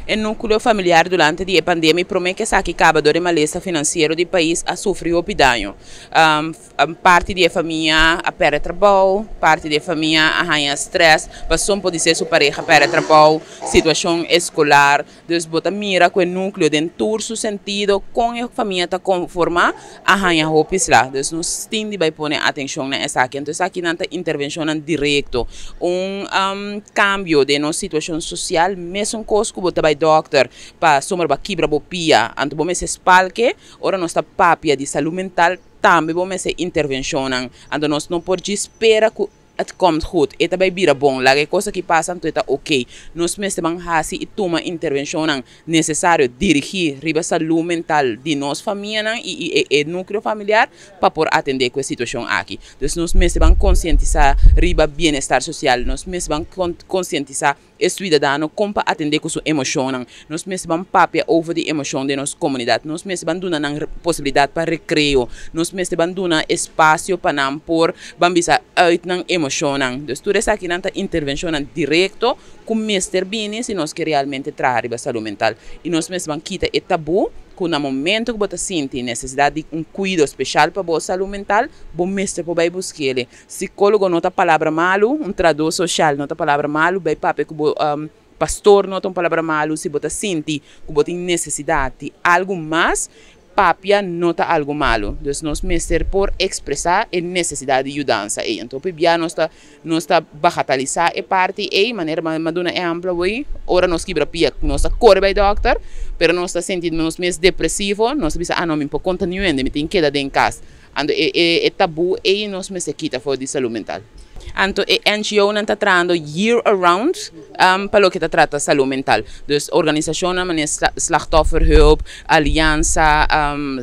E núkleo familiar durante di e pandemia promé ku esaki kaba dor e malesa finansiero di pais a sufri hopi daño. Parti di e famia a pèrdè trabou, parti di e famia a haña strès pasobra podisé su pareha pèrdè trabou, situashon eskolar. Dus bo ta mira ku e núkleo den tur su sentido kon e famia ta konformá a haña hopi sla. Dus nos tin di bai pone atenshon na esaki. Anto esakinan ta intervenshonnan direkto. Un kambio den nos situashon sosial mesun kos ku bo ta bai dòkter pa sombra bo a kibra bo pia anto bo mester spalke. Ora nos ta papia di salú mental tambe bo mester intervenshonnan. Anto nos no por djis spera ku het komt goed, e ta bai bira bon, laga e kos aki pasa anto e ta ok. Nos mester ban hasi i tuma intervenshonnan nesesario dirigí riba salú mental di nos famianan i e núkleo familiar pa por atendé ku e situashon aki. Dus nos mester ban konsientisá riba bienestar sosial, nos mester ban konsientisá E suidadano kon pa atendé ku su emoshonnan. Nos mester ban papia over di emoshon den nos komunidat. Nos mester ban duna nan posibilidat pa rekreo. Nos mester ban duna espasio pa nan por ban bisa uit nan emoshonnan. Dus tur esakinan ta intervenshonnan direkto ku mester bini si nos ke realmente traha riba salú mental. I nos mester ban kita e tabú ku na momento ku bo ta sinti nesesidat di un kuido speshal pa bo salú mental, bo mester por bai busk'el. Psicólogo no ta palabra malu, un trahador social no ta palabra malu, bai papia ku bo pastor no ta un palabra malu, si bo ta sinti ku bo tin nesesidat di algu mas, papia no ta algu malu. Dus nos mester por ekspresá e nesesidat di yudansa ei. Anto hopi bia nos ta nos ta bagatalisá e parti ei, manera mi a duna ehèmpel awor, ora nos kibra pia nos ta kore bai dòkter, pero nos ta sinti nos mes depresivo, nos ta bisa, ah no mi por konta niun hende, mi tin keda den kas. Anto e tabú ei nos mester kita for di salú mental. Anto e NGOnan ta trahando year around pa loke ta trata salú mental. Dus organisashonnan manera Slachtofferhulp, Aliansa,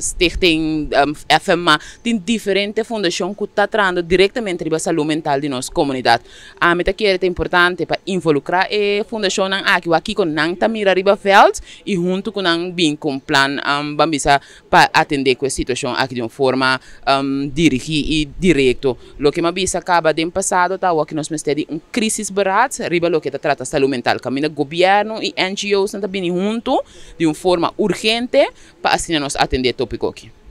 Stichting FMA, tin diferente fundashon ku ta trahando direktamente riba salú mental di nos komunidat. Ami ta kere ta importante pa involukrá e fundashonnan aki, wak kiko nan ta mira riba vèlt i huntu ku nan bin ku un plan ban bisa pa atendé ku e situashon aki di un forma dirigí i direkto. Loke mi a bisa kaba den pasado ta awor ku nos mester di un krisisberaad riba loke ta trata salú mental, kaminda gobièrnu i NGOsnan ta bini huntu di un forma urgente pa asina nos atendé e tópiko aki.